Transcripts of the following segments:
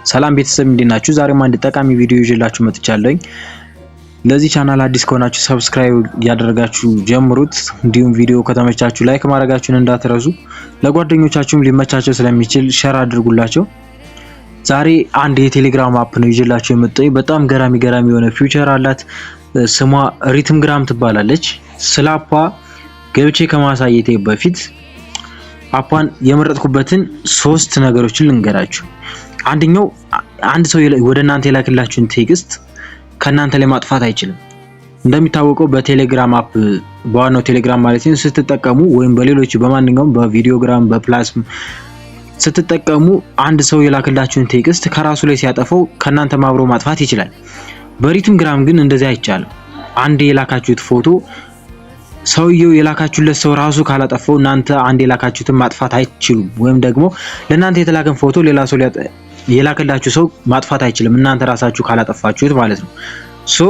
ሰላም ቤተሰብ፣ እንዴት ናችሁ? ዛሬም አንድ ጠቃሚ ቪዲዮ ይዤላችሁ መጥቻለሁኝ። ለዚህ ቻናል አዲስ ከሆናችሁ subscribe እያደረጋችሁ ጀምሩት። እንዲሁም ቪዲዮ ከተመቻችሁ like ማድረጋችሁን እንዳትረሱ። ለጓደኞቻችሁም ሊመቻቸው ስለሚችል share አድርጉላቸው። ዛሬ አንድ የቴሌግራም app ነው ይዤላችሁ የመጣሁት። በጣም ገራሚ ገራሚ የሆነ feature አላት። ስሟ ሪትምግራም ትባላለች። ስለ app ዋ ገብቼ ከማሳየቴ በፊት app ዋን የመረጥኩበትን ሶስት ነገሮችን ልንገራችሁ። አንደኛው፣ አንድ ሰው ወደ እናንተ የላክላችሁን text ከእናንተ ላይ ማጥፋት አይችልም። እንደሚታወቀው በቴሌግራም app፣ በዋናው ቴሌግራም ማለት ነው፣ ስትጠቀሙ ወይም በሌሎች በማንኛውም በቪዲዮግራም፣ በፕላስ ስትጠቀሙ አንድ ሰው የላክላችሁን text ከራሱ ላይ ሲያጠፋው ከእናንተ አብሮ ማጥፋት ይችላል። በሪትምግራም ግን እንደዚህ አይቻልም። አንድ የላካችሁት ፎቶ ሰውየው የላካችሁለት ሰው ራሱ ካላጠፋው እናንተ አንድ የላካችሁትን ማጥፋት አይችሉም። ወይም ደግሞ ለእናንተ የተላከን ፎቶ ሌላ ሰው የላከላችሁ ሰው ማጥፋት አይችልም፣ እናንተ ራሳችሁ ካላጠፋችሁት ማለት ነው። So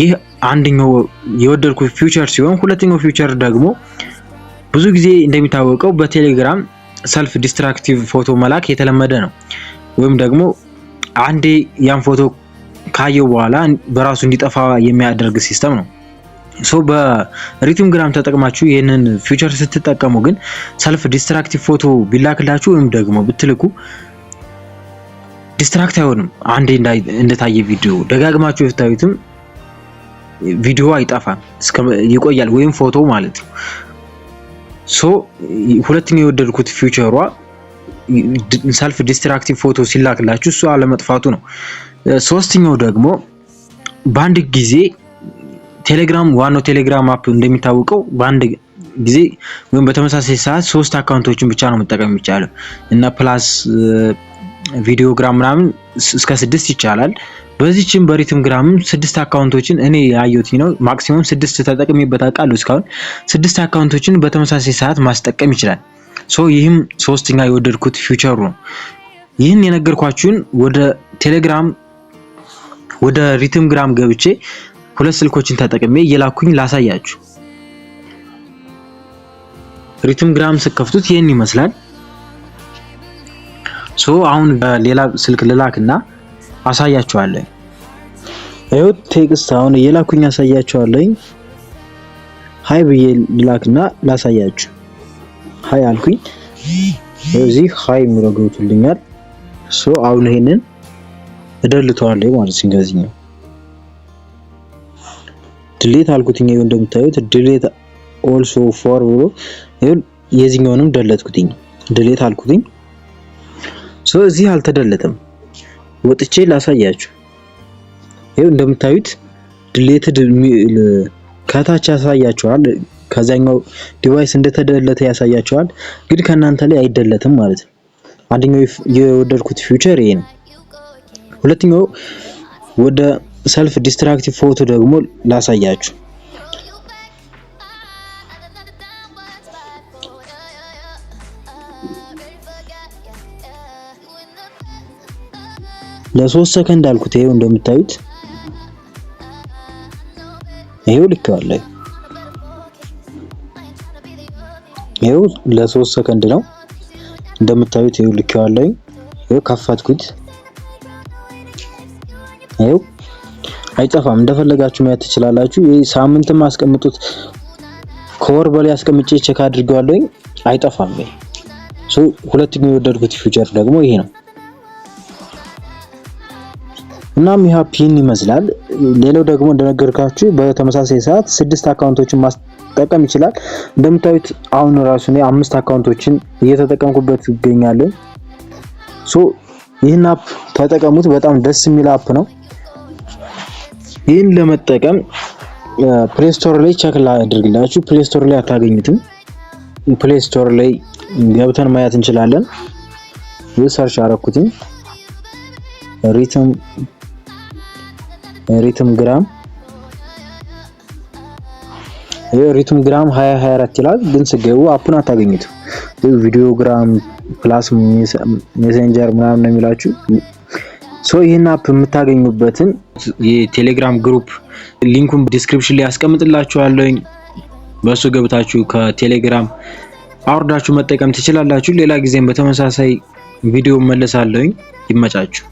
ይህ አንደኛው የወደድኩት feature ሲሆን ሁለተኛው feature ደግሞ ብዙ ጊዜ እንደሚታወቀው በቴሌግራም self destructive ፎቶ መላክ የተለመደ ነው። ወይም ደግሞ አንዴ ያን ፎቶ ካየው በኋላ በራሱ እንዲጠፋ የሚያደርግ system ነው። So በሪትምግራም ተጠቅማችሁ ይህንን feature ስትጠቀሙ ግን self destructive ፎቶ ቢላክላችሁ ወይም ደግሞ ብትልኩ destruct አይሆንም። አንዴ እንደታየ ቪዲዮ ደጋግማችሁ ብታዩትም ቪዲዮ አይጠፋም፣ ይቆያል፣ ወይም ፎቶ ማለት ነው። So ሁለተኛው የወደድኩት feature ዋ self destructive ፎቶ ሲላክላችሁ እሱ አለመጥፋቱ ነው። ሶስተኛው ደግሞ በአንድ ጊዜ ቴሌግራም፣ ዋናው ቴሌግራም app እንደሚታወቀው በአንድ ጊዜ ወይም በተመሳሳይ ሰዓት ሶስት account ኦችን ብቻ ነው መጠቀም የሚቻለው እና ፕላስ፣ ቪዲዮግራም ምናምን እስከ ስድስት ይቻላል። በዚህችም በሪትምግራምም ስድስት account ኦችን እኔ ያየሁት ነው። Maximum ስድስት ተጠቅሜበት አውቃለሁ። እስካሁን ስድስት account ኦችን በተመሳሳይ ሰዓት ማስጠቀም ይችላል። So ይህም ሶስተኛ የወደድኩት feature ኡ ነው። ይህን የነገርኳችሁን ወደ ቴሌግራም፣ ወደ ሪትምግራም ገብቼ ሁለት ስልኮችን ተጠቅሜ እየላኩኝ ላሳያችሁ። ሪትምግራም ስከፍቱት ይህን ይመስላል። So አሁን በሌላ ስልክ ልላክና አሳያችኋለሁ። ይኸው text አሁን እየላኩኝ አሳያችኋለሁ። Hi ብዬ ልላክና ላሳያችሁ። Hi አልኩኝ። እዚህ hi የሚለው ገብቶልኛል። So አሁን ይሄንን እደልተዋለሁ ማለት ነው። ከዚህኛው delete አልኩትኝ። ይኸው እንደምታዩት delete also for ብሎ ይኸው የዚህኛውንም ደለትኩትኝ፣ delete አልኩትኝ። So እዚህ አልተደለተም። ወጥቼ ላሳያችሁ። ይኸው እንደምታዩት deleted ከታች ያሳያችኋል። ከዛኛው device እንደተደለተ ያሳያችኋል። ግን ከእናንተ ላይ አይደለትም ማለት ነው። አንደኛው የወደድኩት feature ይሄ ነው። ሁለተኛው ወደ self destructive ፎቶ ደግሞ ላሳያችሁ። ለ3 ሰከንድ አልኩት። ይሄው እንደምታዩት ይሄው ልኬዋለሁ። ይሄው ለ3 ሰከንድ ነው፣ እንደምታዩት ይሄው ልኬዋለሁ። ይሄው ከፈትኩት። ይሄው አይጠፋም። እንደፈለጋችሁ ማየት ትችላላችሁ። ይሄ ሳምንትም አስቀምጡት፣ ከወር በላይ አስቀምጬ check አድርጌዋለሁ። አይጠፋም። ይሄ so ሁለተኛው የወደድኩት feature ደግሞ ይሄ ነው። እናም ይህ app ይህን ይመስላል። ሌላው ደግሞ እንደነገርኳችሁ በተመሳሳይ ሰዓት ስድስት account ኦችን ማስጠቀም ይችላል። እንደምታዩት አሁን ራሱ እኔ አምስት account ኦችን እየተጠቀምኩበት ይገኛለሁ። So ይህን app ተጠቀሙት። በጣም ደስ የሚል app ነው። ይህን ለመጠቀም Play Store ላይ check ላድርግላችሁ። Play Store ላይ አታገኙትም። Play Store ላይ ገብተን ማየት እንችላለን። ይህ search አረኩትኝ ሪትምግራም፣ ይሄ ሪትምግራም 2024 ይላል፣ ግን ስገቡ app ኡን አታገኙትም። ቪዲዮግራም፣ ፕላስ ሜሴንጀር ምናምን ነው የሚላችሁ። So ይህን app የምታገኙበትን የቴሌግራም group link ኡን description ላይ አስቀምጥላችኋለሁ። በእሱ ገብታችሁ ከቴሌግራም አውርዳችሁ መጠቀም ትችላላችሁ። ሌላ ጊዜም በተመሳሳይ ቪዲዮ እመለሳለሁኝ። ይመቻችሁ።